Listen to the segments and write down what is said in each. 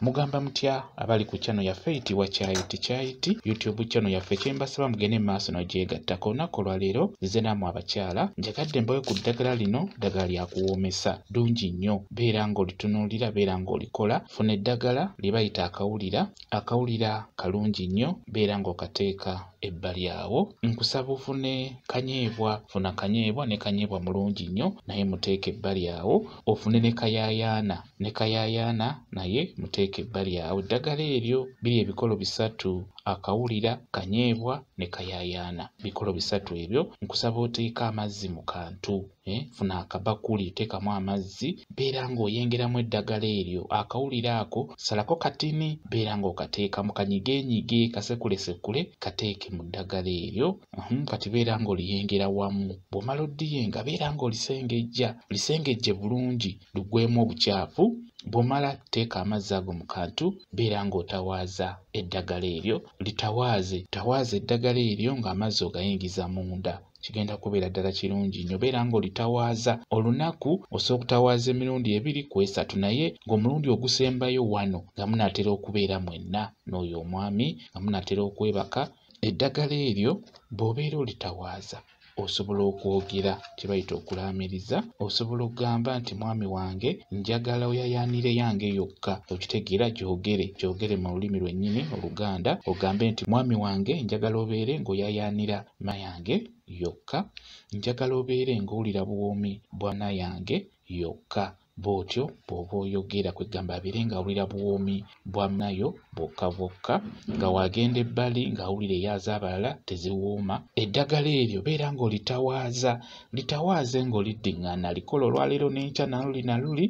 Mugamba mutya abali ku channel yaffe eyitibwa Kyayiti Kyayiti YouTube channel yaffe, kyembasaba mugende maaso n'ogyegattako. Olunaku olwaleero nzize nammwe abakyala, njagadde mbawe ku ddagala lino, ddagala lya kuwoomesa, ddungi nnyo, beera ng'olitunuulira, beera ng'olikola. Funa eddagala lye bayita akawulira, akawulira kalungi nnyo, beera ng'okateeka ebbali awo. Nkusaba ofune kanyeebwa, funa kanyeebwa ne kanyeebwa mulungi nnyo naye muteeke ebbali awo, ofune ne kayaayaana, ne kayaayaana naye muteeke ebbali awo. Eddagala eryo biri ebikolo bisatu: akawulira, kanyeebwa ne kayaayaana. Bikolo bisatu ebyo. Nkusaba oteeke amazzi mu kantu, funa akabakuli teekamu amazzi, beera ng'oyengeramu eddagala eryo. Akawulira ako salako katini, beera ng'okateekamu, kanyigeenyige, kasekulesekule, kateeke mu ddagala eryo. Kati beera ng'oliyengera wamu. Bw'omala oddiyenga, beera ng'olisengejja, lisengejje bulungi luggweemu obukyafu. Bw'omala teeka amazzi ago mu kantu, beera ng'otawaaza eddagala eryo, litawaaze, tawaaza eddagala eryo ng'amazzi ogayingiza munda. Kigenda kubeera ddala kirungi nnyo. Beera ng'olitawaaza olunaku, osobola okutawaaza emirundi 2 ku 3, naye ng'omulundi ogusembayo wano nga munaatera okubeera mwenna n'oyo omwami, nga munaatera okwebaka. Eddagala eryo bw'obeera olitawaaza osobola okwogera kye bayita okulaamiriza, osobola okugamba nti mwami wange njagala oyayaanire yange yokka. Okitegeera, gyogere, gyogere mu lulimi lwennyini Oluganda, ogambe nti mwami wange njagala obeere ng'oyayaanira ma yange yokka, njagala obeere ng'owulira buwoomi bwa na yange yokka. Bw'otyo bw'oba oyogera, kwegamba abeere ng'awulira buwoomi bwa nayo bwokka bwokka, nga w'agenda ebbali ng'awulira ey'az'abalala teziwooma. Eddagala eryo beera ng'olitawaaza, litawaaze ng'oliddiŋŋana, likola olwaleero n'enkya naluli naluli,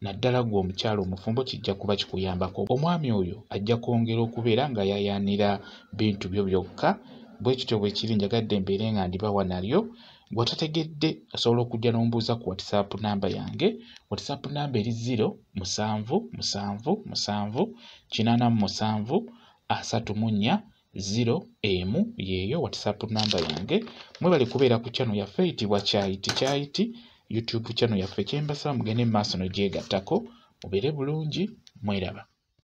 naddala ggwe omukyala omufumbo kijja kuba kikuyambako. Omwami oyo ajja kwongera okubeera nga yayaanira bintu byo byokka. Bwe kityo bwe kiri, njagadde mbeere nga ndibawa nalyo. Gw'otategedde osobola okujja n'ombuuza ku WhatsApp namba yange. WhatsApp namba eri 0 7 7 7 87 34 0 1, yeeyo WhatsApp namba yange. Mwebale kubeera ku channel yaffe eyitibwa Kyayiti Kyayiti YouTube channel yaffe. Kyembasaba mugende mu maaso n'ogyegattako, mubeere bulungi, mweraba.